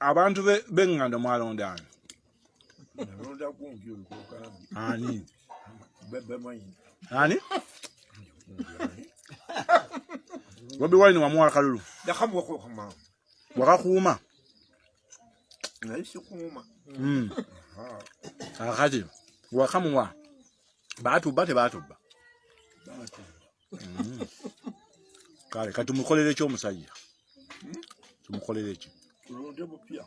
Abantu b'eŋŋanda mwalonda ani? Nalonda gundi oyo kukambi. Ani? Bemanyi. Ani? Bobi Wine wamuwa akalulu? Yakamuwa kama. Wakakuuma? Naye sikuuma. Akati wakamuwa, baatubba tebaatubba? Kale katumukolere ki omusajja? Tumukolere ki? Tulonde bupya.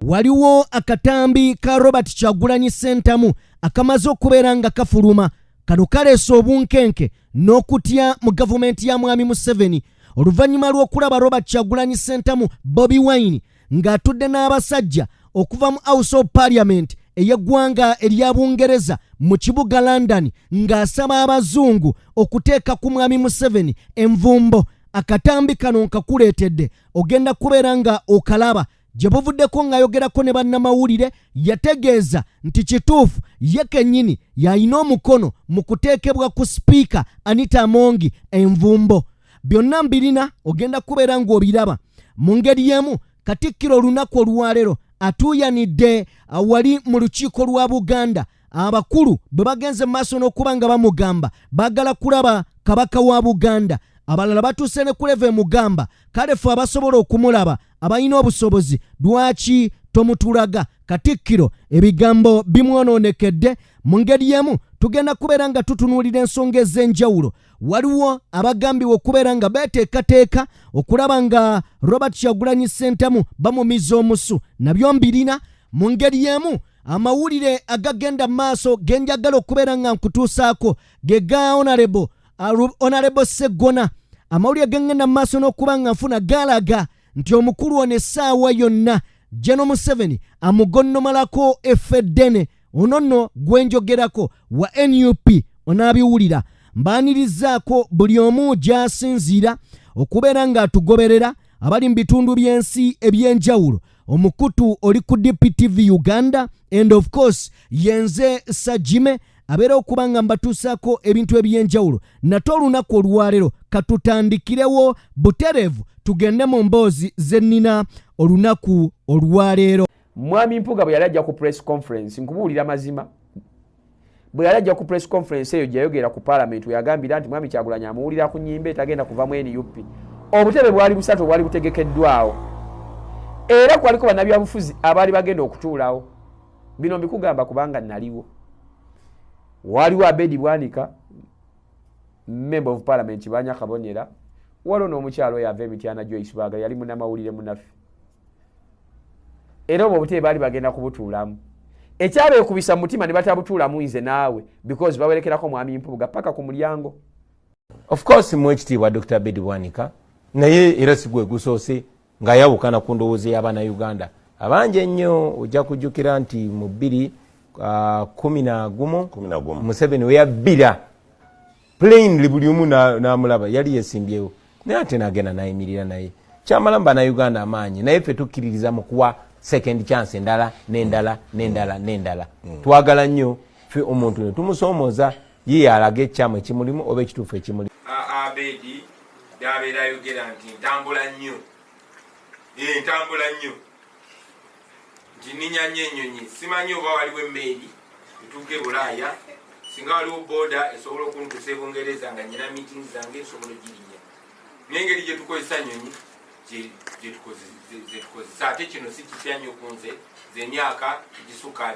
Waliwo akatambi ka Robert Kyagulanyi Ssentamu akamaze okubeera nga kafuluma. Kano kaleese obunkenke n'okutya mu gavumenti ya Mwami Museveni oluvannyuma lw'okulaba Robert Kyagulanyi Ssentamu Bobi Wine ng'atudde n'abasajja okuva mu House of Parliament ey'eggwanga erya Bungereza mu kibuga London ng'asaba abazungu okuteeka ku Mwami Museveni envumbo. Akatambi kano nkakuleetedde, ogenda kubeera nga okalaba. Gye buvuddeko ng'ayogerako ne bannamawulire yategeeza nti kituufu ye kennyini y'alina omukono mu kuteekebwa ku sipiika Anita Amongi envumbo. Byonna mbirina, ogenda kubeera ng'obiraba. Mu ngeri y'emu, Katikkiro olunaku olwaleero atuuyanidde wali mu lukiiko lwa Buganda abakulu bwe bagenze mu maaso n'okuba nga bamugamba baagala kulaba Kabaka wa Buganda. Abalala batuuse ne kuleva emugamba kale ffe abasobola okumulaba abalina obusobozi lwaki tomutulaga? Katikkiro ebigambo bimwonoonekedde. Mu ngeri y'emu tugenda kubeera nga tutunuulira ensonga ez'enjawulo. Waliwo abagambibwa okubeera nga beeteekateeka okulaba nga Robert Kyagulanyi Ssentamu bamumiza omusu, nabyo mbirina. Mu ngeri y'emu amawulire agagenda mu maaso ge njagala okubeera nga nkutuusaako ge ga Honorable Sseggona. Amawulire gengenda mu maaso n'okuba nga nfuna galaga nti omukulu ono essaawa yonna General Museveni amugonnomalako effeddene. Ono nno gwenjogerako wa NUP onaabiwulira. Mbaanirizaako buli omu gy'asinziira okubeera ng'atugoberera abali mu bitundu by'ensi eby'enjawulo. Omukutu oli ku DPTV Uganda and of course yenze Sajime abeera okuba nga mbatuusaako ebintu eby'enjawulo. Nate olunaku olwaleero katutandikirewo butereevu tugende mu mboozi ze nnina olunaku olwaleero. Mwami Mpuuga bwe yali ajja ku press conference, nkubuulira mazima, bwe yali ajja ku press conference eyo gye yayogera ku parliament, we yagambira nti Mwami Kyagulanyi amuwulira ku nnyimba etagenda kuva mu NUP, obutebe bwali busatu obwali butegekeddwawo, era kwaliko bannabyabufuzi abaali bagenda okutuulawo. Bino mbikugamba kubanga naliwo. Waliwo Abedi Bwanika, member of parliament Kibanya Kabonera, waliwo n'omukyalo oyo ava Emityana, Joyce Baagala, yali munnamawulire munaffe. Era obwo obutebe baali bagenda kubutuulamu. Ekyabeekubisa mu mutima ne batabutuulamu nze naawe because bawerekerako Mwami Mpuuga paka ku mulyango. Of course mu ekitiibwa Dr. Abedi Bwanika, naye era si gwe gusoose ng'ayawukana ku ndowooza y'Abannayuganda abangi ennyo. Ojja kujjukira nti mu bbiri kumi na gumu 11. Museveni we yabbira plainly buli omu n'amulaba yali yesimbyewo, naye ate n'agenda n'ayimirira, naye kyamalamu Bannayuganda amaanyi. Naye ffe tukkiririza mu kuwa second chance endala n'endala n'endala n'endala. Twagala nnyo ffe omuntu ne tumusoomooza, ye alaga ekyamu ekimulimu oba ekituufu ekimulimu. Abedi byabeera ayogera nti ntambula nnyo, ntambula nnyo, nti nninya nnyo ennyonyi, simanyi oba waliwo emmeeri etuuka e Bulaaya, singa waliwo booda esobola okuntuusa e Bungereza nga nyina meeting zange nsobola ogirinnya, n'engeri gye tukozesa nnyonyi gye tukozesa. Ate kino si kipya nnyo ku nze, zemyaka egisukka 20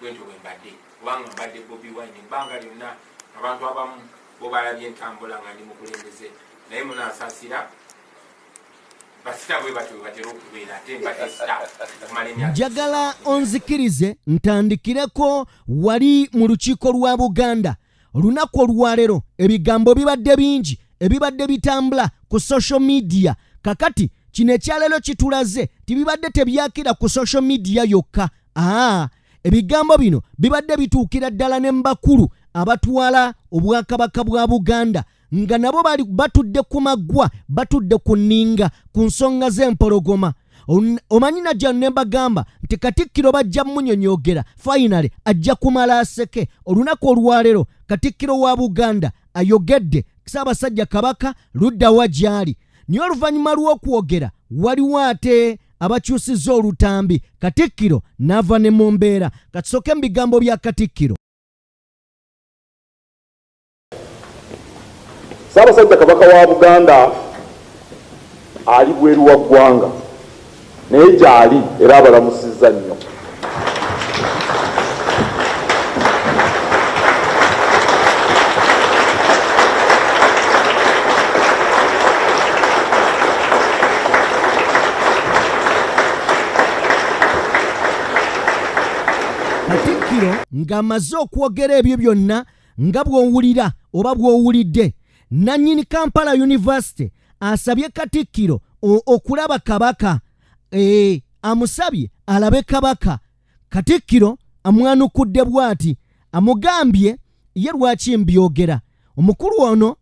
bwentyo bwe mbadde, kubanga mbadde Bobi Wine ebbanga lyonna. Abantu abamu bo balabye entambula nga ndi mukulembeze, naye munansasira, basita bwe batyo bwe batera okubeera, ate mbadde star okumala emyaka. Njagala onzikirize ntandikireko wali mu lukiiko lwa Buganda. Olunaku olwaleero ebigambo bibadde bingi ebibadde bitambula ku social media. Kakati kino ekyaleero kitulaze tibibadde tebyakira ku social media yokka. Ebigambo bino bibadde bituukira ddala ne mu bakulu abatwala obwakabaka bwa Buganda, nga nabo bali batudde ku maggwa, batudde ku nninga ku nsonga z'empologoma. Omanyi najja ne mbagamba nti Katikkiro bajja munyonyogera, finally ajja kumala aseke. Olunaku olwaleero Katikkiro wa Buganda ayogedde Ssaabasajja Kabaka ludda wa gy'ali, naye oluvannyuma lw'okwogera Waliwo ate abakyusizza olutambi, Katikkiro n'ava ne mu mbeera. Katusooke mu bigambo bya Katikkiro. Ssaabasajja Kabaka wa Buganda ali bweru wa ggwanga, naye gy'ali era abalamusizza nnyo. Katikkiro ng'amaze okwogera ebyo byonna nga bw'owulira oba bw'owulidde, nannyini Kampala University asabye Katikkiro okulaba Kabaka. Amusabye alabe Kabaka. Katikkiro amwanukudde bw'ati, amugambye ye lwaki mbyogera. Omukulu ono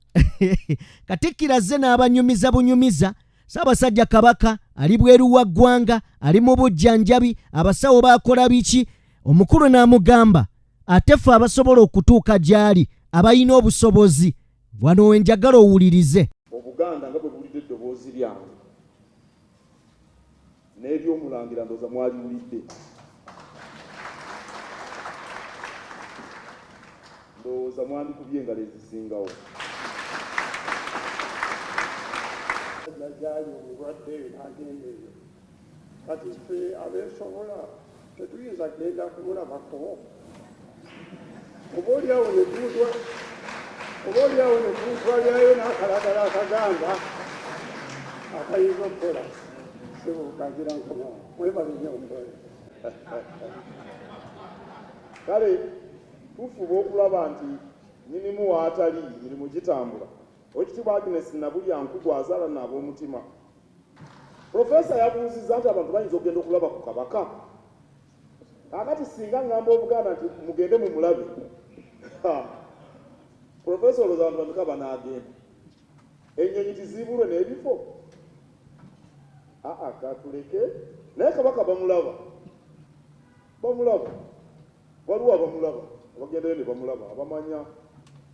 Katikkiro azze n'abanyumiza bunyumiza. Ssaabasajja Kabaka ali bweru wa ggwanga, ali mu bujjanjabi, abasawo baakola biki. Omukulu n'amugamba ate ffe abasobola okutuuka gy'ali, abalina obusobozi, wano we njagala owulirize. Obuganda nga bwe buwulidde eddoboozi lyange n'ery'omulangira, ndowooza mwaliwulidde. Ndowooza mwandikubye engalo ezisingawo. Gyali omulwadde n'agenda eyo. Kati ffe abeesobola tetuyinza kugenda kumulabako. Oba oliawo ne tumutwalirayo n'akalagala akaganda akayinza okukola. Sibukagira nkomawo. Mwebale nnyo omugole. Kale tufuba okulaba nti nyinimu waatali mirimu gitambula. Oweekitiibwa Agnes Nabulya Nkugu azaala n'ab'omutima. Profesa yabuuzizza nti abantu bayinza okugenda okulaba ku Kabaka. Kaakati singa ngamba Obuganda nti mugende mumulabe, Profesa olowooza abantu bameka banaagenda? Ennyonyi tiziibulwe n'ebifo? Aa, katuleke. Naye Kabaka bamulaba, bamulaba, waliwo abamulaba, abagendayo ne bamulaba, abamanya.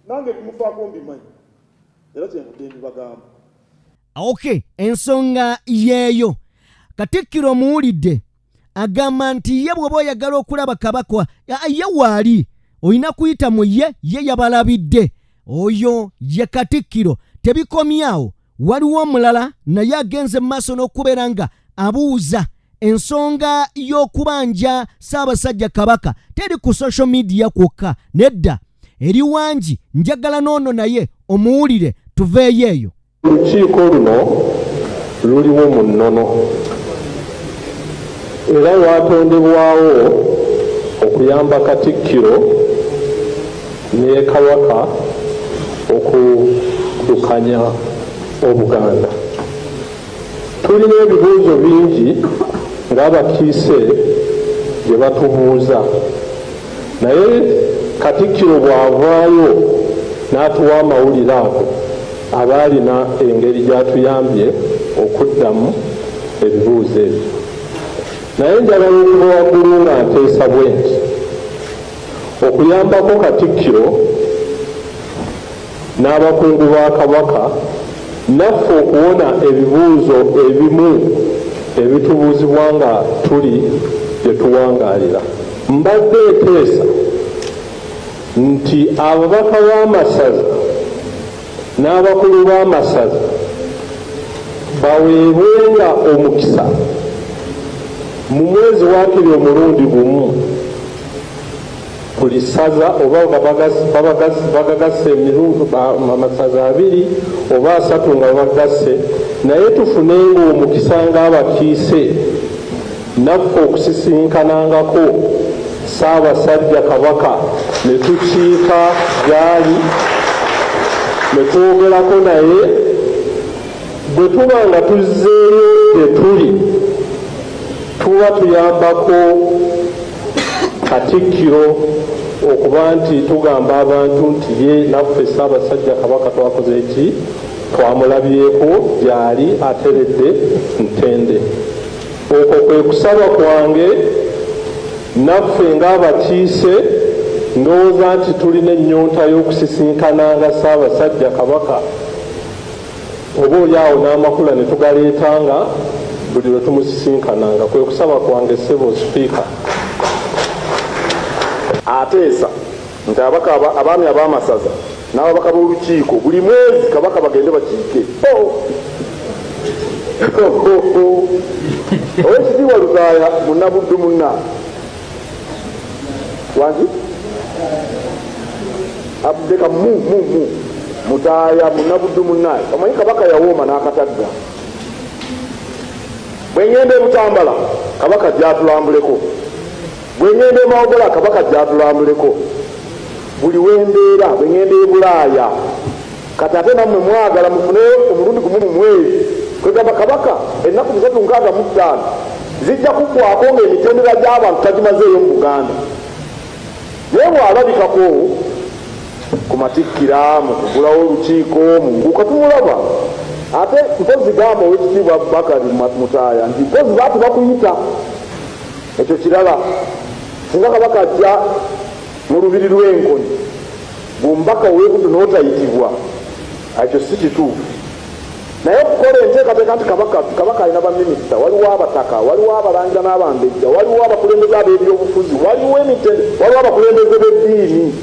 Nange ebimufaako mbimanyi, era kyenvudde mbibagamba. Okay, ensonga yeeyo. Katikkiro omuwulidde agamba nti ye bw'oba oyagala okulaba Kabaka, ye waali olina kuyita mu ye, ye yabalabidde. Oyo ye Katikkiro. Tebikomyawo, waliwo omulala naye agenze mu maaso n'okubeera nga abuuza ensonga y'okubanja Ssaabasajja Kabaka. Teri ku social media kwokka, nedda, eri wangi. Njagala n'ono naye omuwulire, tuveeyo eyo. Olukiiko luno luliwo mu nnono era lwatondebwawo okuyamba Katikkiro ne Kabaka okuddukanya Obuganda. Tulina ebibuuzo bingi ng'abakiise gye batubuuza, naye Katikkiro bw'avaayo n'atuwa amawulire ago, aba alina engeri gy'atuyambye okuddamu ebibuuzo ebyo. Naye njagala okuva waggulu nga nteesa bwe nti okuyambako Katikkiro n'abakungu ba Kabaka naffe okuwona ebibuuzo ebimu ebitubuuzibwa nga tuli gye tuwangaalira. Mbadde nteesa nti ababaka b'amasaza n'abakulu b'amasaza baweebwenga omukisa mu mwezi waakiri omulundi gumu buli ssaza, oba bagagasse amasaza 2 oba 3 nga babagasse, naye tufunenga omukisa ng'abakiise naffe okusisinkanangako Ssaabasajja Kabaka ne tukiika gy'ali ne twogerako naye. Bwe tuba nga tuzzeeyo gye tuli, tuba tuyambako Katikkiro okuba nti tugamba abantu nti ye naffe Ssaabasajja Kabaka twakoze ki, twamulabyeko gy'ali ateredde ntende. Okwo kwe kusaba kwange naffe ng'abakiise. Ndowooza nti tulina ennyonta y'okusisinkananga Ssaabasajja Kabaka, oba oli awo n'amakula ne tugaleetanga Buli lwe tumusisinkananga. Kwe kusaba kwange, ssebo Sipiika. Ateesa nti ababaka, abaami ab'amasaza n'ababaka b'olukiiko, buli mwezi Kabaka bagende bakiike. Oh! Owekitiibwa Lutaaya Munnabuddu, munna wangi abdeka mu mu mu Mutaaya Munnabuddu munnaye, omanyi Kabaka yawooma n'akatagga. Bwe ŋŋenda e Butambala, Kabaka gyatulambuleko. Bwe ŋŋenda e Mawogola, Kabaka gyatulambuleko. Buli wembeera, bwe ŋŋenda e Bulaaya. Kati ate nammwe mwagala mufuneyo omulundi gumu mu mwezi. Kwegamba Kabaka ennaku 365 zijja kuggwako ng'emitendera gy'abantu tagimazeeyo mu Buganda. Naye bw'alabikako ku matikkira, mu kugulawo olukiiko, mu nguuka, tumulaba. Ate mpozi gamba Owekitiibwa Bakari Mutaaya nti mpozi baati bakuyita, ekyo kirala. Singa Kabaka ajja mu lubiri lw'Enkoni, bwomubaka ow'Ebuddu n'otayitibwa, ekyo si kituufu. Naye okukola enteekateeka nti Kabaka alina baminisita, waliwo abataka, waliwo abalangira n'abambejja, waliwo abakulembeze ab'ebyobufuzi, waliwo emitende, waliwo abakulembeze b'eddiini,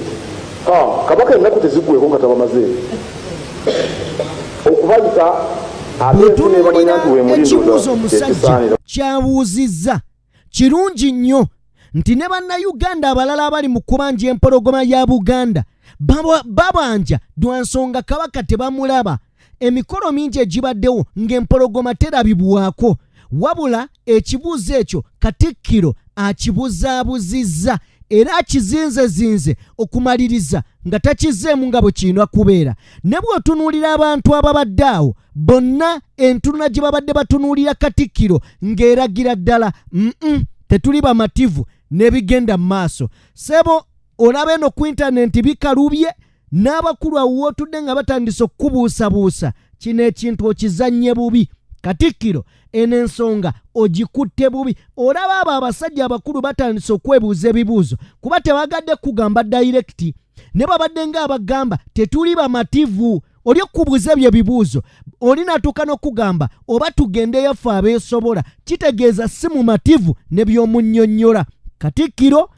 Kabaka ennaku teziggweko nga tabamazeeyo okubayita. Ate ensi nebamanya Bw'otunuulira nti wemulindo ekibuuzo omusajja kyekisaanira. Kyabuuzizza kirungi nnyo nti ne Bannayuganda abalala abali mu kubanja empologoma ya Buganda babanja lwa nsonga Kabaka tebamulaba. Emikolo mingi egibaddewo ng'empologoma terabibwako. Wabula ekibuuzo ekyo Katikkiro akibuzaabuzizza era akizinzezinze okumaliriza nga takizeemu nga bwe kirina kubeera. Ne bw'otunuulira abantu ababadde awo bonna, entunula gye babadde batunuulira Katikkiro ng'eragira ddala tetuli bamativu n'ebigenda mu maaso. Sebo, olaba eno ku intaneti bikalubye n'abakulu awo wootudde nga batandise okukubuusabuusa. Kino ekintu okizannye bubi, Katikkiro. Eno ensonga ogikutte bubi. Olaba abo abasajja abakulu batandise okwebuuza ebibuuzo kuba tebagadde kugamba direct, ne babadde ng'abagamba tetuli bamativu. Oli okubuuza ebyo ebibuuzo, oli natuuka n'okugamba oba tugendeyo ffe abeesobola, kitegeeza si mumativu ne by'omunnyonnyola, Katikkiro.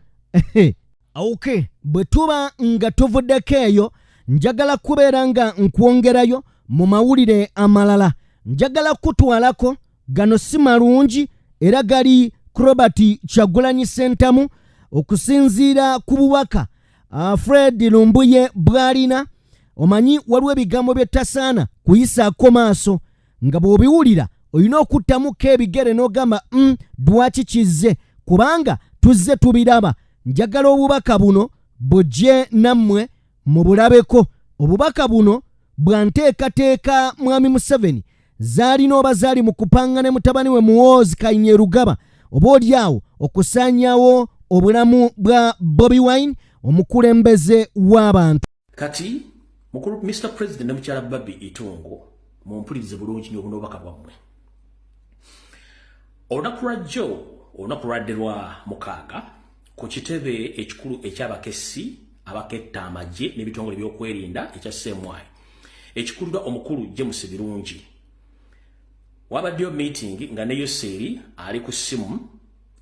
Ok, bwe tuba nga tuvuddeko eyo, njagala kubeera nga nkwongerayo mu mawulire amalala. Njagala kutwalako gano si malungi era gali Robert Kyagulanyi Sentamu. Okusinziira ku bubaka Fred Lumbuye bw'alina, omanyi waliwo ebigambo byetasaana kuyisaako maaso, nga bw'obiwulira olina okuttamuko ebigere n'ogamba, lwaki kizze?" Kubanga tuzze tubiraba. Njagala obubaka buno bujje nammwe mubulabeko. Obubaka buno bwa nteekateeka Mwami Museveni zaalina oba zaali mu kupanga ne mutabani we Muhoozi Kainerugaba, oba oli awo okusaanyawo obulamu bwa Bobi Wine, omukulembeze w'abantu. Kati mukulu Mr President ne mukyala Babi Itungo, mumpulirize bulungi nnyo obunobaka bwammwe. Olunaku lwajjo, olunaku lwadde lwa mukaaga, ku kitebe ekikulu ekyabakessi abaketta amagye n'ebitongole ebyokwerinda ekya CMI, ekikulirwa omukulu James Birungi, wabaddeyo meeting nga ne Yoseri ali ku ssimu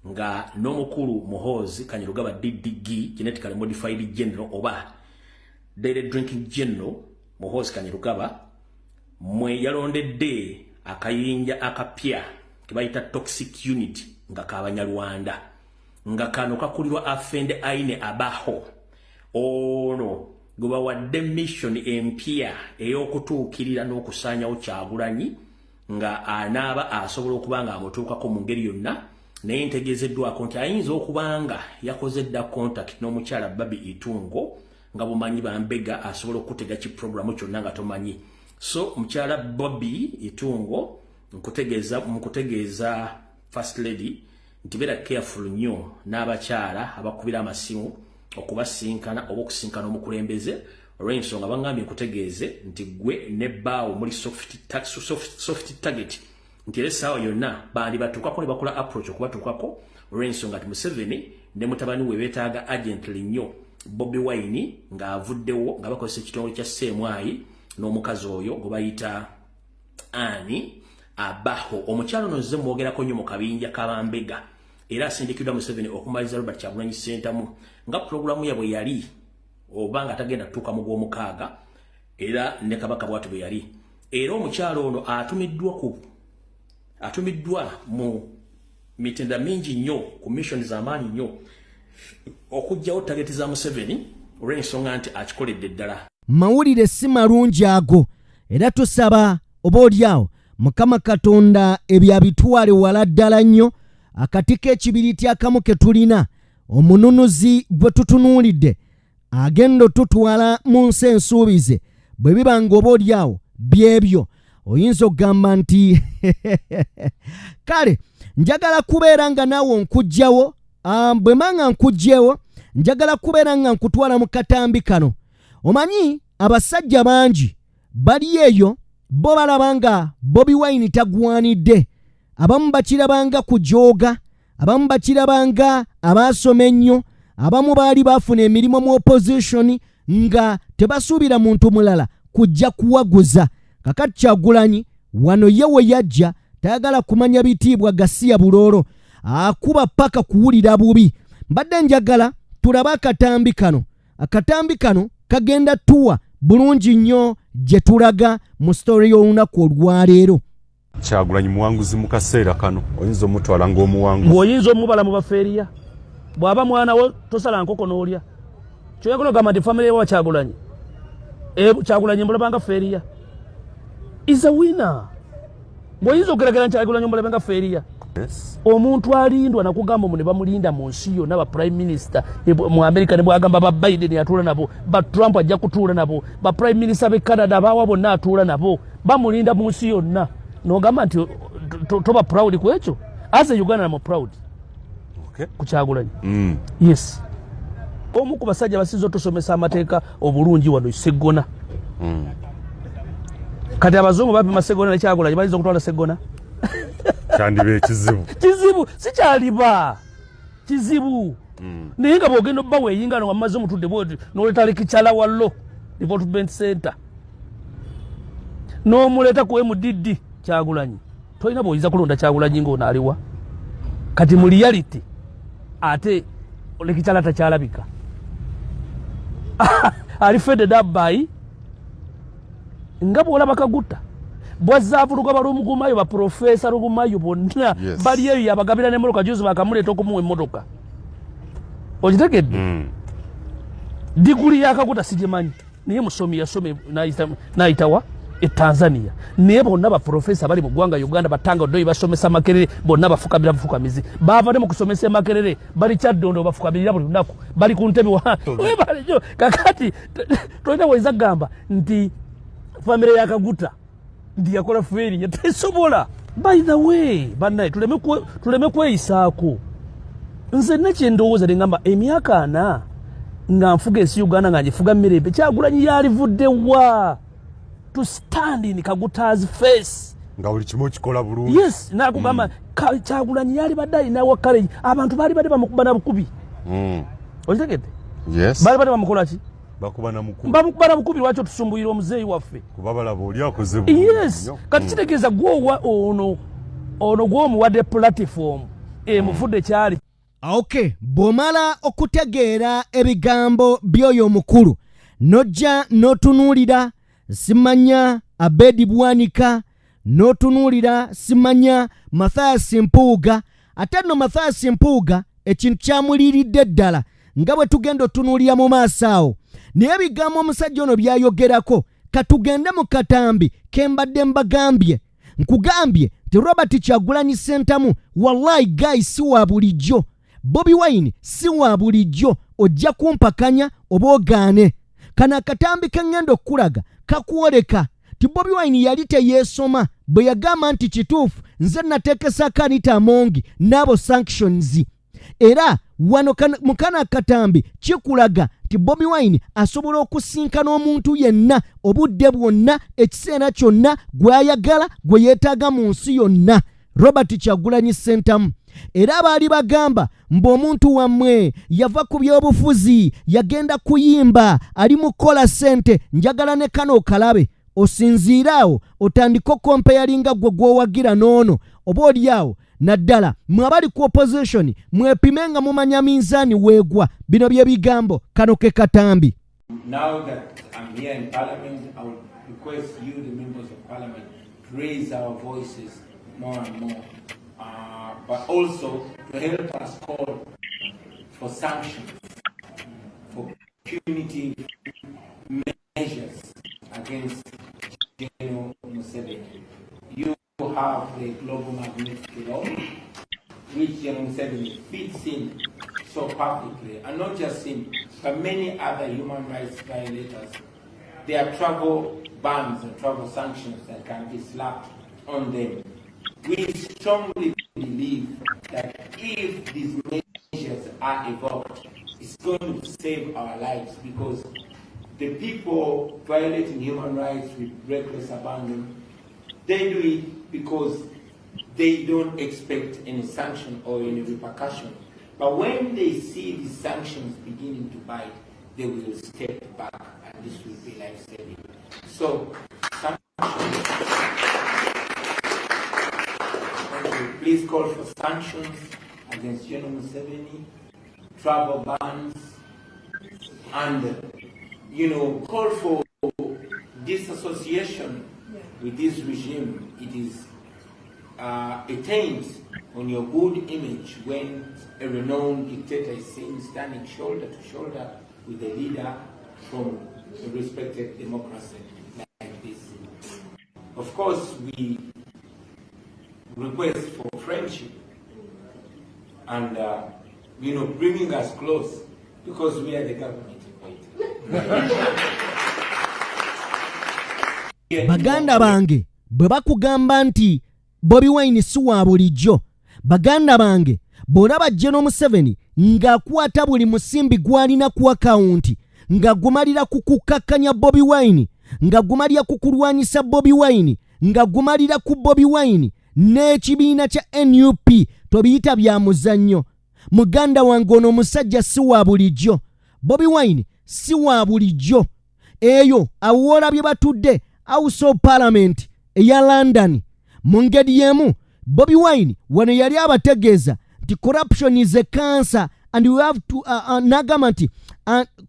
nga n'omukulu Muhoozi Kainerugaba, DDG, genetically modified general oba daily drinking general Muhoozi Kainerugaba, mwe yalondedde akayinja akapya kebayita toxic unit nga kabanyalwanda, nga kano kakulirwa Afende Aine Abaho. Ono gwe bawadde mission empya ey'okutuukirira n'okusaanyawo Kyagulanyi, nga anaaba asobola okuba nga amutuukako mu ngeri yonna. Naye ntegeezeddwako nti ayinza okuba nga yakoze dda contact n'omukyala Babi Itungo, nga bumanyi bambega asobola okutega ki programu kyonna nga tomanyi. So mukyala Bobi Itungo, nkutegeeza, mukutegeeza First Lady, nti beera careful nnyo n'abakyala abakubira amasimu okubasinkana oba okusinkana omukulembeze, olw'ensonga baŋŋambye nkutegeeze nti gwe ne bbaawo muli soft target, nti era essaawa yonna bandi batuukako ne bakola approach okubatuukako, olw'ensonga nti Museveni ne mutabani we beetaaga urgently nnyo Bobi Wine ng'avuddewo, nga bakozesa ekitongole kya CMI n'omukazi oyo gwe bayita ani. Abaho. Omukyala ono nze mwogerako nnyo mu kabinja k'abambega, era asindikiddwa Museveni okumaliriza Robert Kyagulanyi Ssentamu nga pulogulaamu yabwe yali oba nga tagenda kutuuka mu gw'omukaaga, era ne Kabaka bw'atyo bwe yali. Era omukyala ono atumiddwa mu mitendera mingi nnyo ku mission z'amaanyi nnyo okuggyawo target za Museveni olw'ensonga nti akikoledde ddala. Mawulire si malungi ago, era tusaba oba oliawo Mukama Katonda ebyo abitwale wala ddala nnyo. Akati k'ekibiriiti akamu ke tulina, omununuzi gwe tutunuulidde agenda otutwala mu nsi ensuubize, bwe biba nga oba oliawo byebyo oyinza okugamba nti kale njagala kubeera nga naawe onkugjawo. Bwe mba nga nkugjewo, njagala kubeera nga nkutwala mu katambi kano. Omanyi abasajja bangi bali eyo bo balaba nga Bobi Wine tagwanidde. Abamu bakirabanga kujooga, abamu bakirabanga abaasoma ennyo, abamu baali baafuna emirimu mu opposition nga tebasuubira muntu mulala kujja kuwaguza. Kakati Kyagulanyi wano ye we yajja tayagala kumanya bitiibwa gasiya buloolo, akuba paka kuwulira bubi. Mbadde njagala tulabe akatambi kano. Akatambi kano kagenda tuwa bulungi nnyo gye tulaga mu story y'olunaku olwaleero. Kyagulanyi muwanguzi mu kaseera kano, oyinza omutwala ng'omuwanguzi? Ng'oyinza omubala mu bafeeriya. Bw'aba mwana wo tosala nkoko n'olya. Kyoyagala ogamba nti famire wa Kyagulanyi, Kyagulanyi mbulabanga failure is a winner. Ng'oyinza okugeragera Kyagulanyi omulabanga failure. Omuntu alindwa nakugamba omu ne bamulinda mu nsi yonna, ba prime minister mu America ne bwagamba ba Biden atuula nabo, ba Trump ajja kutuula nabo, ba prime minister be Canada abawa bonna atuula nabo, bamulinda mu nsi yonna, nogamba nti toba proud ku ekyo. As a Uganda am proud ku Kyagulanyi. Yes, omu ku basajja basinza otusomesa amateeka obulungi wano Seggona. Kati abazungu bapima Seggona ne Kyagulanyi, bayinza okutwala Seggona? Kyandiba ekizibu. Kizibu, sikyaliba kizibu. Naye nga bwogenda obba weeyinga nga mumaze omutudde bwoti noleta lecturer wa law development center n'omuleeta ku MDD Kyagulanyi, tolina bwoyinza kulonda Kyagulanyi ng'ono aliwa kati mu reality. Ate lecturer takyalabika, ali faded up by nga bwolaba Kaguta bwazza avuluga balugumayo, baprofesa Lugumayo bonna. Bali eyo yabagabira n'emmotoka, juzi bakamuleeta okumuwa emmotoka, okitegedde? Diguli ya Kaguta sigimanyi, naye musomi, yasoma n'ayitawa e Tanzania. Naye bonna baprofesa bali mu ggwanga Uganda, batanga Odoi basomesa Makerere, bonna bafukamira bufukamizi. Baava ne mu kusomesa e Makerere, bali Kyaddondo, bafukamirira buli lunaku, bali ku ntebe webalejo. Kakati tolina woyinza kugamba nti famire ya Kaguta nti yakola failure, tesobola. By the way, bannaye, tuleme kweyisaako. Nze nna kyendowooza nengamba emyaka 40 nga nfuga ensi Uganda, nga ngifuga mirembe, Kyagulanyi yalivudde wa to stand in Kaguta's face? Nga buli kimu okikola bulungi. Yes, nakugamba Kyagulanyi yali badde alinawo courage, abantu baali badde bamukuba na bukubi. Okitegedde? Yes. Baali badde bamukola ki? Bakuba na mukubi. Bamukuba na bukubi. Lwaki otusumbuyira omuzeeyi waffe? Kuba balaba oli akoze bulungi nnyo. Kati kitegeeza gwowa ono gwomuwadde platform emufudde kyali. Ok, bw'omala okutegeera ebigambo by'oyo omukulu, n'ojja n'otunuulira simanya Abedi Bwanika, n'otunuulira simanya Mathias Mpuuga. Ate nno Mathias Mpuuga ekintu kyamuliiridde ddala nga bwe tugenda otunuulira mu maaso awo. Naye ebigambo omusajja ono by'ayogerako, katugende mu katambi ke mbadde mbagambye. Nkugambye nti Robert Kyagulanyi Ssentamu, wallahi guy, si wa bulijjo. Bobi Wine si wa bulijjo. Ojja kumpakanya oba ogaane, kano akatambi ke ŋŋenda okukulaga kakwoleka ti Bobi Wine yali teyeesoma bwe yagamba nti kituufu nze nateekesaako Anita Amongi n'abo sanctions. Era wano mu kano akatambi kikulaga nti Bobi Wine asobola okusinkana omuntu yenna obudde bwonna, ekiseera kyonna, gw'ayagala, gwe yeetaaga mu nsi yonna, Robert Kyagulanyi Ssentamu. Era baali bagamba mbu omuntu wammwe yava ku byobufuzi, yagenda kuyimba, ali mu kukola ssente. Njagala ne kano okalabe. Osinziire awo otandike okompeyalinga gwe gw'owagira n'ono oba oli awo, naddala mwe abali ku opposition mwepime nga mumanya minzaani weegwa. Bino bye bigambo, kano ke katambi. Now that I'm here in Parliament, I would request you, the members of Parliament, to raise our voices more and more, but also to help us call for sanctions, for punitive measures against General Museveni. You have the global magnetic law, which General Museveni fits in so perfectly, and not just him, but many other human rights violators. There are travel bans and travel sanctions that can be slapped on them. We strongly believe that if these measures are evoked, it's going to save our lives, because the people violating human rights with reckless abandon, they do it because they don't expect any sanction or any repercussion. But when they see the sanctions beginning to bite, they will step back, and this will be life-saving. So, sanctions. Please call for sanctions against General Museveni, travel bans, and, you know, call for disassociation with this regime. It is a taint on your good image when a renowned dictator is seen standing shoulder to shoulder with a leader from a respected democracy like this. Of course, we request for friendship and, you know, bringing us close, because we are the government in waiting. Baganda bange, bwe bakugamba nti Bobi Wine si wa bulijjo, baganda bange, bw'olaba General Museveni ng'akwata buli musimbi gw'alina ku akawunti nga gumalira ku kukkakkanya Bobi Wine, nga gumalira ku kulwanyisa Bobi Wine, nga gumalira ku Bobi Wine n'ekibiina kya NUP, tobiyita bya muzannyo. Muganda wange, ono omusajja si wa bulijjo. Bobi Wine si wa bulijjo. Eyo awoolabye batudde House of Parliament eya London. Mu ngeri y'emu Bobi Wine wano yali abategeeza nti corruption is a cancer and we have to n'agamba nti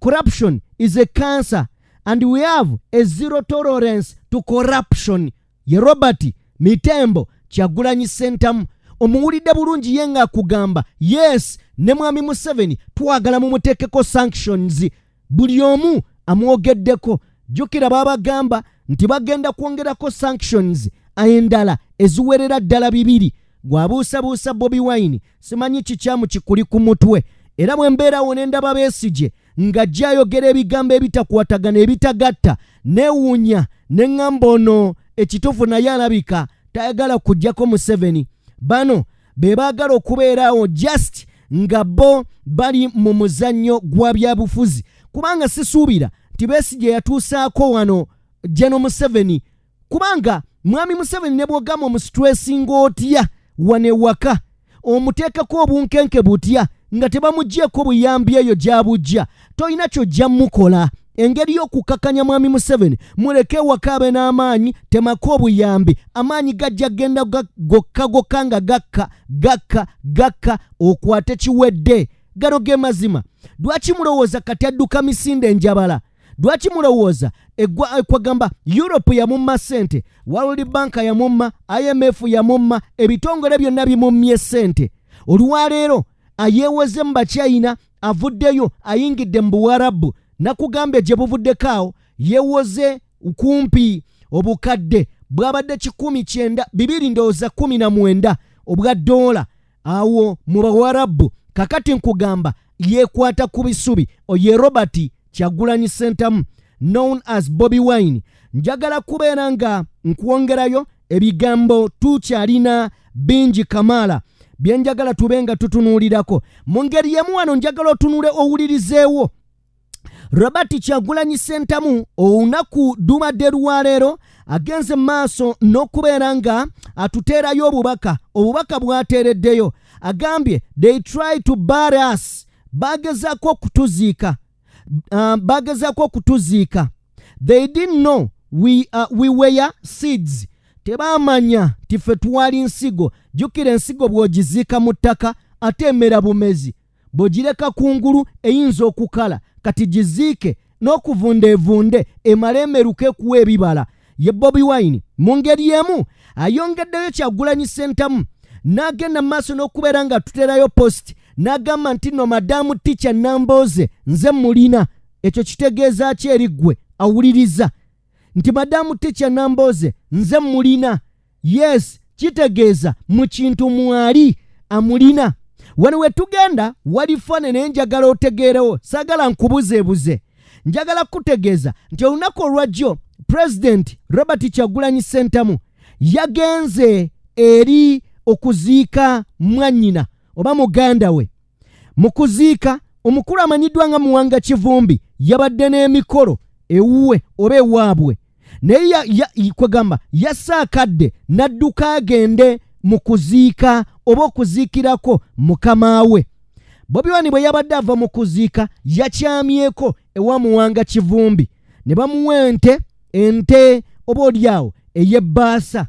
corruption is a cancer and we have a zero tolerance to corruption. Ye Robert Mitembo Kyagulanyi Ssentamu, omuwulidde bulungi ye ng'akugamba yes, ne mwami Museveni twagala mumuteekeko sanctions. Buli omu amwogeddeko. Jjukira babagamba nti bagenda kwongerako sanctions endala eziwerera ddala 2. Gwabuusabuusa Bobi Wine, simanyi kikyamu kikuli ku mutwe. Era bwe mbeerawo ne ndaba Besigye ng'ajja ayogera ebigambo ebitakwatagana, ebitagatta, neewuunya ne ŋŋamba ono ekituufu naye alabika tayagala kuggyako Museveni. Bano be baagala okubeeraawo just nga bo bali mu muzannyo gwa byabufuzi, kubanga sisuubira nti Besigye yatuusaako wano General Museveni, kubanga mwami Museveni ne bw'ogamba omusitresinga otya wano ewaka, omuteekako obunkenke butya nga tebamuggyeeko buyambi eyo gy'abujja, tolina ky'ojja mukola. Engeri y'okukakanya mwami Museveni, muleke ewaka abe n'amaanyi, temako obuyambi, amaanyi gajja genda gokka gokka nga gakka gakka gakka, okwate kiwedde. Gano ge mazima. Lwaki mulowooza kati adduka misinde enjabala? Lwaki mulowooza kwagamba Europe yamumma ssente, World Bank yamumma, IMF yamumma, ebitongole byonna bimummye ssente? Olwaleero ayeewoze mu Bachina, avuddeyo ayingidde mu Buwarabu. Nakugambye gye buvuddeko awo yeewoze kumpi obukadde bwabadde 902 ndowooza 19 obwa ddoola awo mu Bawarabu. Kakati nkugamba yeekwata ku bisubi. Oye Robert Kyagulanyi Ssentamu, known as Bobi Wine. Njagala kubeera nga nkwongerayo ebigambo, tukyalina bingi kamaala bye njagala tube nga tutunuulirako. Mu ngeri y'emu wano njagala otunule owulirizeewo Robert Kyagulanyi Ssentamu. Olunaku lubadde lwaleero, agenze mu maaso n'okubeera nga atuteerayo obubaka. Obubaka bw'ateereddeyo agambye, "They try to bury us." Bagezaako okutuziika, bagezaako okutuziika. "They didn't know We were seeds. Tebaamanya nti ffe twali nsigo. Jjukira ensigo bw'ogiziika mu ttaka ate emera bumezi, bw'ogireka kungulu eyinza okukala. Kati giziike n'okuvunda evunde emale emeruke ekuwa ebibala. Ye Bobi Wine mu ngeri emu ayongeddeyo Kyagulanyi Ssentamu n'agenda mu maaso n'okubeera nga tuterayo post n'agamba nti no madamu tica Nambooze nze mulina. Ekyo kitegeeza ki eri ggwe awuliriza nti madamu tica Nambooze nze mulina? Yes, kitegeeza mu kintu mwali amulina. Wano we tugenda wali fane, naye njagala otegeerewo, saagala nkubuzeebuze. Njagala kutegeeza nti olunaku olwajjo Pulezidenti Robert Kyagulanyi Ssentamu yagenze eri okuziika mwannyina oba muganda we. Mu kuziika omukulu amanyiddwa nga Muwanga Kivumbi yabadde n'emikolo ewuwe oba ewaabwe, naye kwegamba yasaakadde n'adduka agende mu kuziika oba okuziikirako mukama we. Bobi Wine bwe yabadde ava mu kuziika yakyamyeko ewa Muwanga Kivumbi ne bamuwa ente oba oliawo ey'ebbaasa.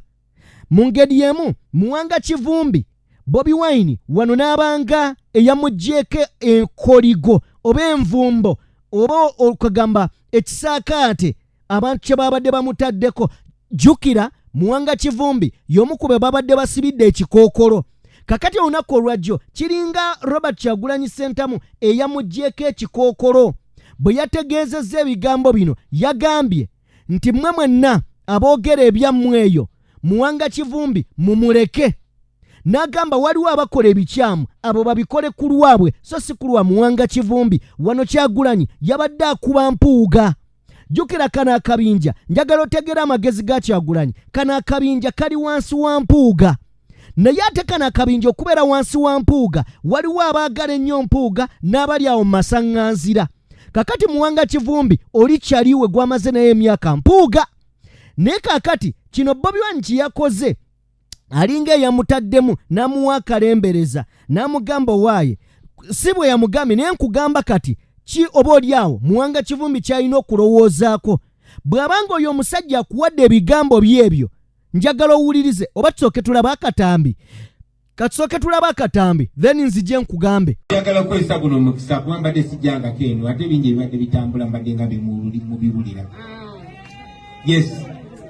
Mu ngeri emu Muwanga Kivumbi Bobi Wine wano n'abanga eyamuggyeeko enkoligo oba envumbo oba okugamba ekisaakaate abantu kye babadde bamutaddeko. Jjukira Muwanga Kivumbi y'omu ku be babadde basibidde ekikookolo. Kakati olunaku olwajjo kiringa Robert Kyagulanyi Ssentamu eyamuggyeeko ekikookolo. Bwe yategeezezza ebigambo bino yagambye nti mmwe mwenna aboogera ebyammwe eyo Muwanga Kivumbi mumuleke. N'agamba waliwo abakola ebikyamu abo babikole ku lwabwe so si ku lwa Muwanga Kivumbi. Wano Kyagulanyi yabadde akuba Mpuuga. Jjukira kano akabinja, njagala otegere amagezi ga Kyagulanyi, kano akabinja kali wansi wa Mpuuga. Naye ate kano akabinja okubeera wansi wa Mpuuga waliwo abaagala ennyo Mpuuga n'abali awo mu masaŋŋanzira. Kakati Muwanga Kivumbi oli kyaliwe gw'amaze naye emyaka Mpuuga. Naye kaakati kino Bobi Wine kye yakoze alinga eyamutaddemu n'amuwa akalembereza n'amugamba owaaye si bwe yamugambye, naye nkugamba kati ki oba oli awo Muwanga Kivumbi ky'alina okulowoozaako. Bw'abanga oyo omusajja akuwadde ebigambo byebyo, njagala owulirize oba tusooke tulabe akatambi. Katusooke tulabe akatambi then nzije nkugambe. Njagala okukozesa guno omukisa kuba mbadde sijjangako eno, ate bingi ebibadde bitambula mbadde nga mubiwulira. Yes,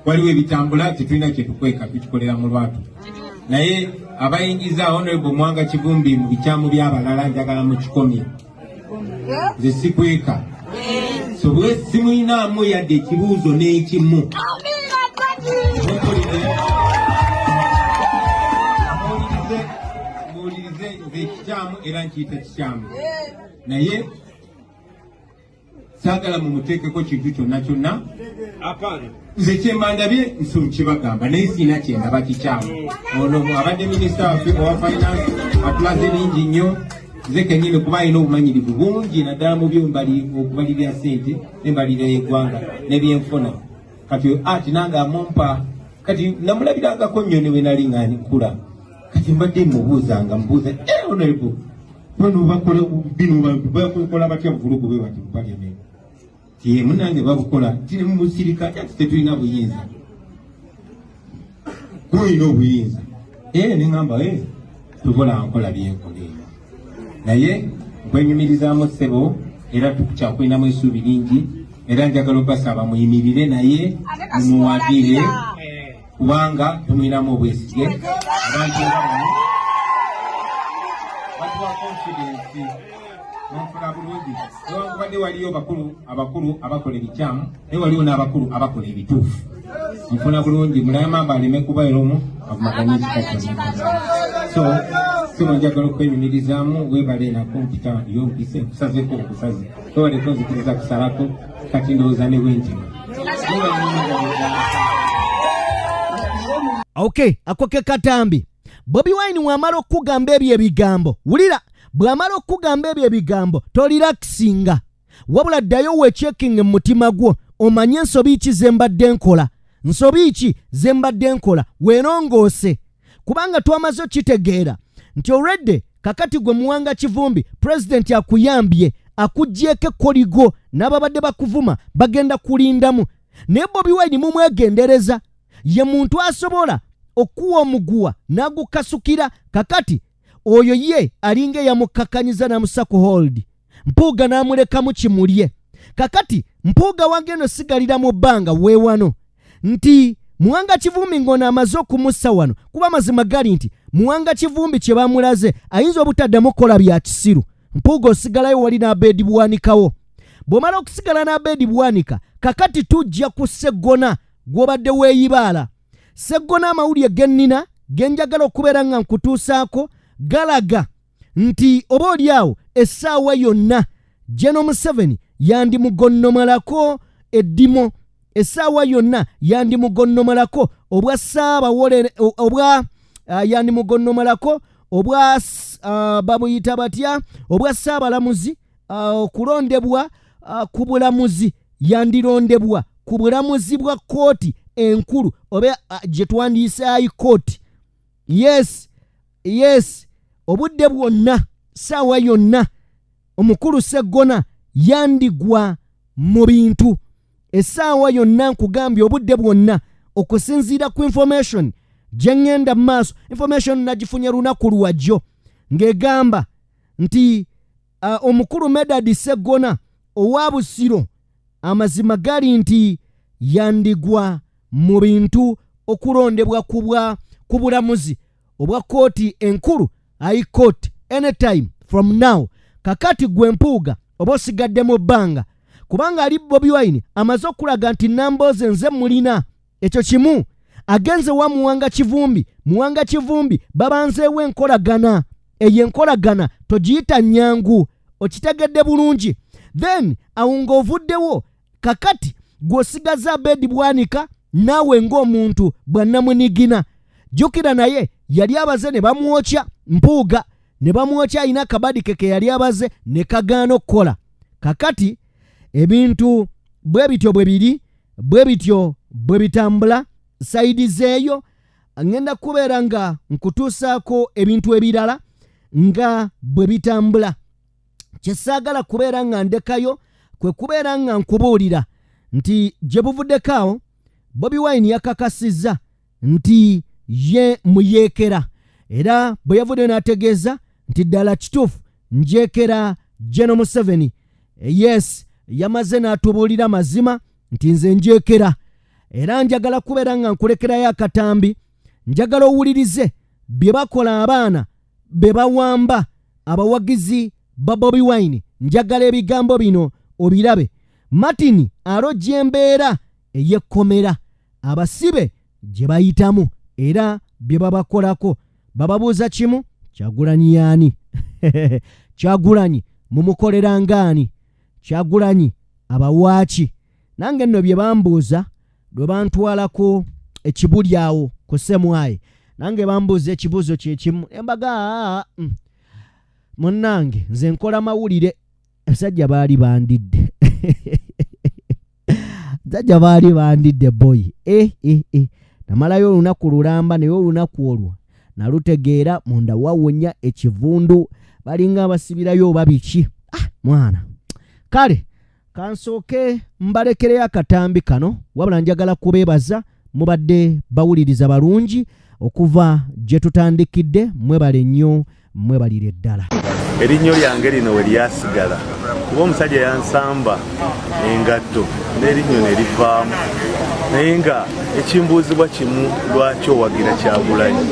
waliwo ebitambula, tetulina kyetukweka, tukikolera mu lwatu. Naye abayingiza Honorable Muwanga Kivumbi mu bikyamu by'abalala njagala mukikomye. Nze sikweka, so bwe simuyinaamu yadde ekibuuzo n'ekimu. Muwulirize, nze ekikyamu era nkiyita kikyamu, naye saagala mumuteekeko kintu kyonna kyonna. Nze kyemba ndabye nso nkibagamba, naye siina kyendaba kikyamu. Ono abadde minisita waffe owa finance atulaze bingi nnyo. Nze kennyini kuba alina obumanyirivu bungi naddala mu byokubalirira ssente n'embalirira y'eggwanga n'ebyenfuna. Kati ati nange amumpa, kati namulabirangako nnyo ne bwe nali nga nkula. Kati mbadde mubuuzanga mubuuza, honorable, bano bakola bino bakola batya vulugu bwe bati mu parliament? Ti munange babukola ti musirika ati tetulina buyinza, gulina obuyinza. Neŋŋamba tukola nkola byenkola eyo, naye nkwenyumirizaamu ssebo, era tukyakulinamu essuubi lingi, era njagala obasaba muyimirire naye mumuwagire kubanga tumulinamu obwesige. Abantu nga bano batuwa confidence, munfuna bulungi. Newankubadde waliyo abakulu abakola ebikyamu, naye waliwo n'abakulu abakola ebituufu, nfuna bulungi. Mulayamamba aleme kubeera omu avumaganye ekika kyonna. So sebo, njagala okwenyumirizaamu, webale nako mpita yo mpise nkusazeko obusazi, webale kunzikiriza kusalako. Kati ndowooza ne bwentino. Okay, ako ke katambi. Bobi Wine wamala okukugamba ebyo ebigambo, wulira, bw'amala okukugamba ebyo ebigambo tolirakisinga, wabula ddayo weecheckinge mu mutima gwo omanye ensobi ki ze mbadde nkola, nsobi ki ze mbadde nkola, weerongoose, kubanga twamaze okitegeera nti olwedde kakati gwe Muwanga Kivumbi pulezidenti akuyambye akuggyeeko ekkoligo n'ababadde bakuvuma bagenda kulindamu. Naye Bobi Wine mumwegendereza, ye muntu asobola okuwa omuguwa n'agukasukira. Kakati oyo ye alinga eyamukkakanyiza n'amussa ku hold, Mpuuga n'amulekamu kimulye. Kakati Mpuuga wagenda osigalira mu bbanga weewano nti Muwanga Kivumbi ng'ono amaze okumussa wano, kuba amazima gali nti Muwanga Kivumbi kye bamulaze ayinza obutaddamu kukola bya kisiru. Mpuuga osigalayo wali n'Abedi Bwanikawo. Bw'omala okusigala n'Abedi Bwanika, kakati tujja ku Sseggona gw'obadde weeyibaala. Sseggona amawulire ge nnina ge njagala okubeera nga nkutuusaako galaga nti oba oli awo essaawa yonna General Museveni yandimugonnomalako eddimo, essaawa yonna yandimugonnomalako obwa ssaabawolere, obwa yandimugonnomalako obwa babuyita batya, obwa ssaabalamuzi, okulondebwa ku bulamuzi, yandirondebwa ku bulamuzi bwa kkooti enkulu oba gye twandiyise high court. Yes, yes, obudde bwonna, ssaawa yonna omukulu Sseggona yandigwa mu bintu essaawa yonna. Nkugambye obudde bwonna, okusinziira ku information gye ŋŋenda mu maaso, information nagifunye lunaku lwajjo ng'egamba nti omukulu Medard Sseggona owa Busiro, amazima gali nti yandigwa mu bintu okulondebwa ku bulamuzi obwa kkooti enkulu, high court, anytime from now. Kakati gwe Mpuuga oba osigadde mu bbanga, kubanga ali Bobi Wine amaze okulaga nti Nambooze nze mulina ekyo kimu. Agenze wa Muwanga Kivumbi, Muwanga Kivumbi babanzeewo enkolagana eyo, enkolagana togiyita nnyangu, okitegedde bulungi. Then awo ng'ovuddewo, kakati gw'osigaza Abedi Bwanika naawe ng'omuntu bwannamunigina. Jjukira naye yali abaze ne bamwokya, Mpuuga ne bamwokya, alina akabadi ke ke yali abaze ne kagaana okukola. Kakati ebintu bwe bityo bwe biri, bwe bityo bwe bitambula. Side zeeyo ŋŋenda kubeera nga nkutuusaako ebintu ebirala nga bwe bitambula. Kyesaagala kubeera nga ndekayo kwe kubeera nga nkubuulira nti gye buvuddeko awo Bobi Wine yakakasizza nti ye muyeekera, era bwe yavuddeyo n'ategeeza nti ddala kituufu njeekera General Museveni. Yes, yamaze n'atubuulira mazima nti nze njeekera, era njagala kubeera nga nkulekerayo akatambi. Njagala owulirize bye bakola abaana be bawamba abawagizi ba Bobi Wine. Njagala ebigambo bino obirabe. Martin alojja embeera ey'ekkomera abasibe gye bayitamu era bye babakolako. Bababuuza kimu: Kyagulanyi yaani? Kyagulanyi mumukolera ngaani? Kyagulanyi abawaaki? Nange nno bye bambuuza lwe bantwalako ekibuli awo ku semwayi, nange bambuuza ekibuuzo kyekimu embaga. Munnange, nze nkola mawulire. Abasajja baali bandidde, abasajja baali bandidde boy. Eh, eh, eh. Namalayo olunaku lulamba, naye olunaku olwo nalutegeera munda wawonya ekivundu, balinga abasibirayo oba biki. Ah, mwana, kale kansooke mbalekereyo akatambi kano. Wabula njagala kubeebaza, mubadde bawuliriza balungi okuva gye tutandikidde. Mwebale nnyo, mwebalire ddala. Erinnyo lyange lino we lyasigala kuba omusajja yansamba engatto n'erinnyo ne livaamu, naye nga ekimbuuzibwa kimu: lwaki owagira Kyagulanyi?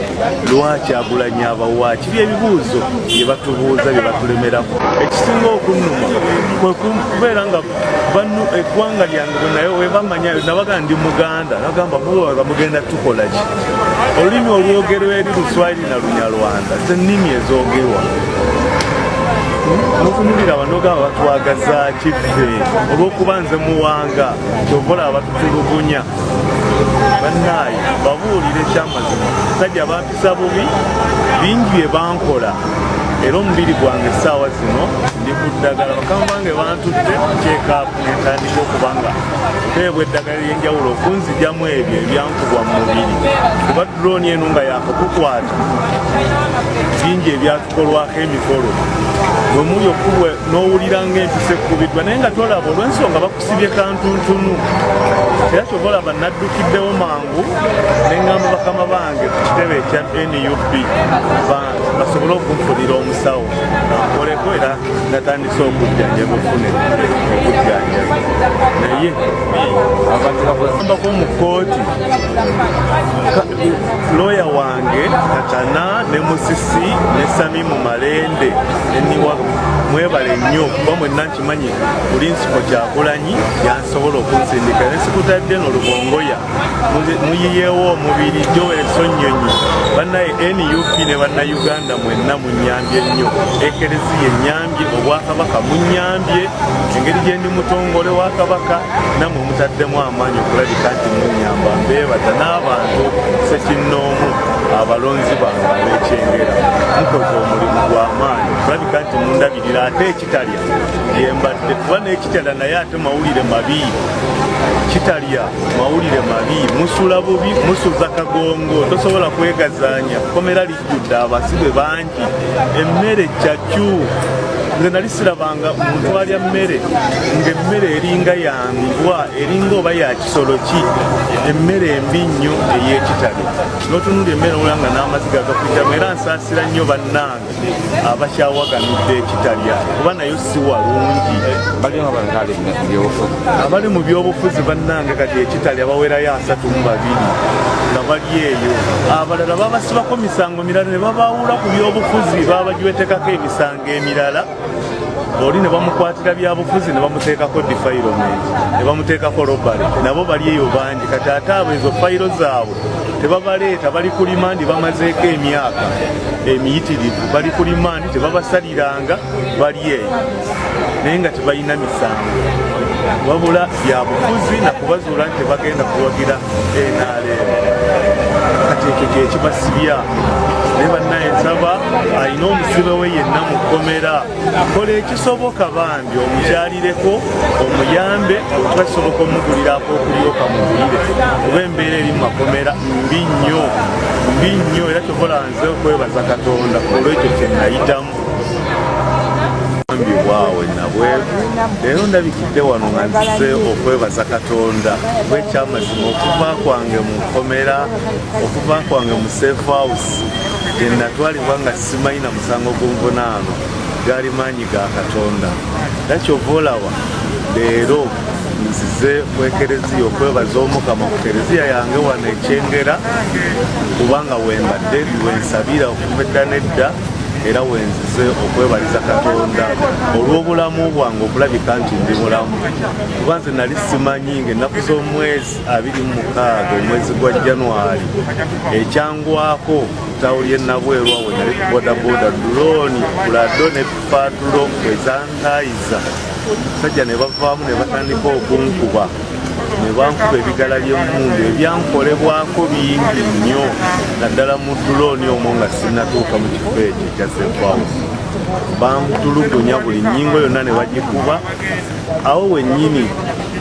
Lwaki Agulanyi abawa kiri? Ebibuuzo bye batubuuza bye batulemerako. Ekisinga okunnuma kwe kubeera nga eggwanga lyange bwenaye webamanya nabaga ndi Muganda, nagamba mubaga mugenda tukola ki? Olulimi olwogerwa eri Luswayiri na Lunyalwanda, ze nnimi ezoogerwa. Notunulira banogamba batwagaza kiffe olwokuba nze Muwanga, kyova olaba batutulugunya. Bannaaye, babuulire ekyamazima, sajja bampisa bubi, bingi bye bankola, era omubiri gwange essaawa zino ndi ku ddagala. Bakama bange bantutte check-up nentandika okuba nga mpeebwa eddagala ery'enjawulo okunzijamu ebyo ebyankubwa mu mubiri, kuba drone eno nga yakakukwata, bingi ebyatukolwako emikolo bwe muli okubwa n'owulira ng'empisa ekkubiddwa, naye nga tolaba olw'ensonga bakusibye kantuntunu. Era kyova olaba naddukiddewo mangu ne ŋŋamba bakama bange ku kitebe ekya nup basobole okunfunira omusawo ankoleko, era natandise okujjanjaba ofune okujjanjaba, naye ambako mu kkooti looya wange Katana ne Musisi ne Samimu Malende neniwa, mwebale nnyo kuba mwenna nkimanyi Pulinsipo Kyagulanyi yansobola okunsindika ne sikutadde no Lubongoya muyiyeewo omubiri Joel Sonyonyi. Bannaye NUP ne Bannayuganda mwenna munyambye nnyo, Ekereziya ennyambye, Obwakabaka munyambye, engeri gye ndi mutongole wa Kabaka nammwe mutaddemu amaanyi okulabika nti munyamba, mbeebaza. N'abantu sekinnoomu abalonzi bange ab'Ekyengera mukoze omulimu gw'amaanyi okulabika nti mundabirira, ate ekitalya yembadde kuba n'ekitalya naye ate mawulire mabi, kitalya mawulire mabi, musula bubi, musuza kagongo, tosobola kwegazaanya, komera lijjudde abasibe bangi, emmere ccacu. Nze nali sirabanga muntu alya mmere ng'emmere eringa yambwa, eringa oba ya kisolo ki, emmere embi nnyo ey'ekitale, n'otunula emmere olaba nga n'amaziga gakuyitamu. Era nsaasira nnyo bannange abakyawaganudde ekitalya kuba nayo si walungi. Abali mu byobufuzi bannange kati ekitalya bawerayo 32 nga bali eyo, abalala babasibako misango mirala ne babawula ku byobufuzi, babajwetekako emisango emirala, oli ne bamukwatira byabufuzi ne bamuteekako defilement ne bamuteekako robbery, nabo bali eyo bangi. Kati ate abo ezo fayiro zaabwe tebabaleeta, bali ku limandi, bamazeeko emyaka emiyitirivu bali ku limandi, tebabasaliranga, bali eyo naye nga tebalina misango wabula byabufuzi nakubazuula nti tebagenda kuwagira NRM. Kati ekyo kyekibasibya. Naye bannaye nsaba alina omusibe we yenna mu kkomera, kola ekisoboka bambi omukyalireko, omuyambe, okiba kisoboka omugulirako okulyoka mugulire, kuba embeera eri mu makomera mbi nnyo, mbi nnyo. Era kyokola nze okwebaza Katonda olwekyo kyenayitamu mbibwawe nabweru. Leero ndabikidde wano nga nzize okwebaza Katonda kuba ekyamazima okuva kwange mu nkomera, okuva kwange mu safe house gye natwalibwa nga simanyi na musango gunvunaano, gaali maanyi ga Katonda. Era kyova olaba leero nzize mu Ekereziya okwebaza Omukama ku kereziya yange wano Ekyengera, kubanga wembadde wensabira okuva edda nedda, era wenzize okwebaliza Katonda olw'obulamu bwange okulabika nti ndi mulamu, kuba nze nali simanyi ng'ennaku z'omwezi 26 omwezi gwa Januari ekyangwako ttawo ly'e Nabweru awo nali ku bodaboda, dulooni Prado ne Patrol wezantayiza sajja ne bavaamu ne batandika okunkuba ne bankuba ebigala by'emmundu. Ebyankolebwako bingi nnyo, naddala mu dulooni omwo nga sinnatuuka mu kifo ekyo ekya safe house, bantulugunya buli nnyingo yonna ne bagikuba awo wennyini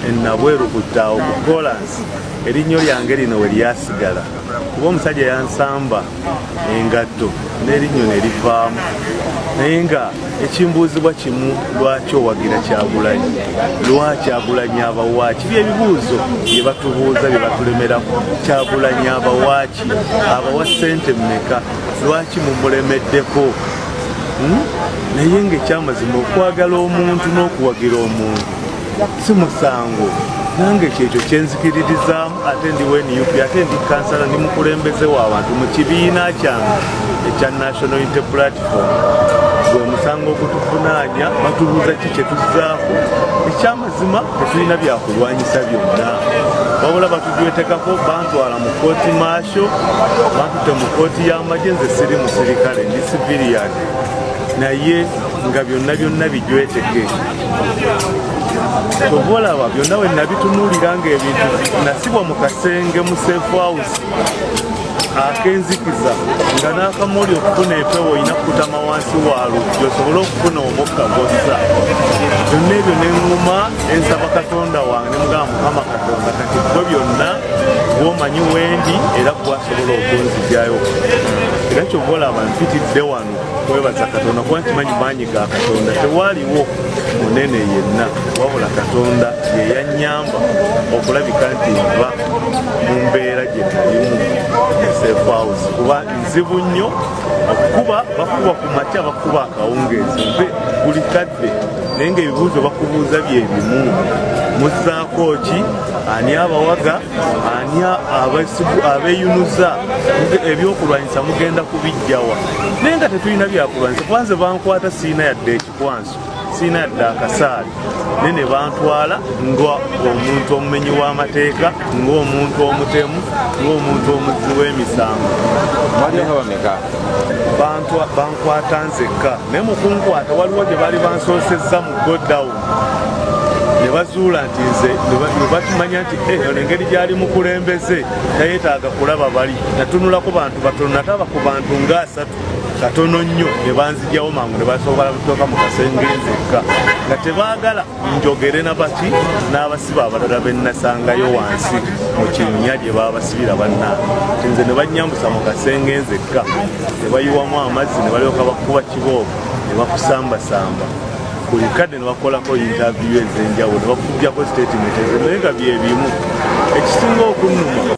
enabweru ku ttaawo ku kolansi. Erinnyo lyange lino we lyasigala kuba omusajja yansamba engatto n'erinnyo ne livaamu. Naye nga ekimbuuzibwa kimu, lwaki owagira Kyagulanyi? Lwaki Kyagulanyi abawaaki? Byebibuuzo bye batubuuza bye batulemerako. Kyagulanyi abawaaki? Abawa ssente mmeka? Lwaki mumulemeddeko? Naye ngaekyamazima okwagala omuntu n'okuwagira omuntu si musango. Nange kyekyo kyenzikiririzaamu, ate ndi wa NUP, ate ndi kansala, ndi mukulembeze w'abantu mu kibiina kyange ekya National Unity Platform. Gwe musango ogutuvunaanya, batubuuza ki kyetuzzaako? Ekyamazima tetulina byakulwanyisa byonna, wabula batujwetekako, bantwala mu kooti martial, bantute mu kooti y'amagye. Nze siri musirikale, ndi civilian, naye nga byonna byonna bijweteke. Kyova olaba byonna we nabitunuulira ng'ebintu nasibwa mu kasenge mu safe house akenzikiza, nga n'akamoli okufuna empewo olina kukutama wansi wa luggi osobole okufuna omukka gwossa. Byonna ebyo neŋŋuma ensaba Katonda wange nemugamba, Mukama Katonda, kati gwe byonna gwomanyi wendi era gwasobola okunzigyayo. Era kyova olaba mpitidde wano. kwebaza Katonda kuba nkimanyi maanyi ga Katonda, tewaaliwo munene yenna wabula Katonda ye yannyamba okulabika nti nva mu mbeera gye nalimu mu safe house, kuba nzibu nnyo okukuba. Bakuba ku makya, bakuba akawungeezi, mbe buli kadde, naye ng'ebibuuzo bakubuuza bye bimu: muzzaako ki, ani abawaga, ani abeeyunuza, ebyokulwanyisa mugenda kubijjawa? Naye nga tetulina byakulwanyisa, kuba nze bankwata siina yadde ekikwanso, siina yadde akasaali, naye ne bantwala nga omuntu omumenyi w'amateeka, ng'omuntu omutemu, ng'omuntu omuzzi w'emisango. Bankwata nzekka, naye mu kunkwata waliwo gye baali bansoosezza mu godown, ne bazuula nti nze, ne bakimanya nti eh, ono engeri gyali mukulembeze tayetaaga kulaba bali. Natunulako bantu batono, nataba ku bantu nga asatu, katono nnyo, ne banzigyawo mangu, ne basobola kutuuka mu kasenge nzekka, nga tebaagala njogere nabaki n'abasibe abalala be nasangayo wansi mu kinnya gye babasibira bannange. Nze ne bannyambusa mu kasenge nzekka, ne bayiwamu amazzi, ne balyoka bakuba kibooko, ne bakusambasamba buli kadde, ne bakolako interview ez'enjawulo, ne bakuggyako statement ezo, naye nga bye bimu. Ekisinga okunnuma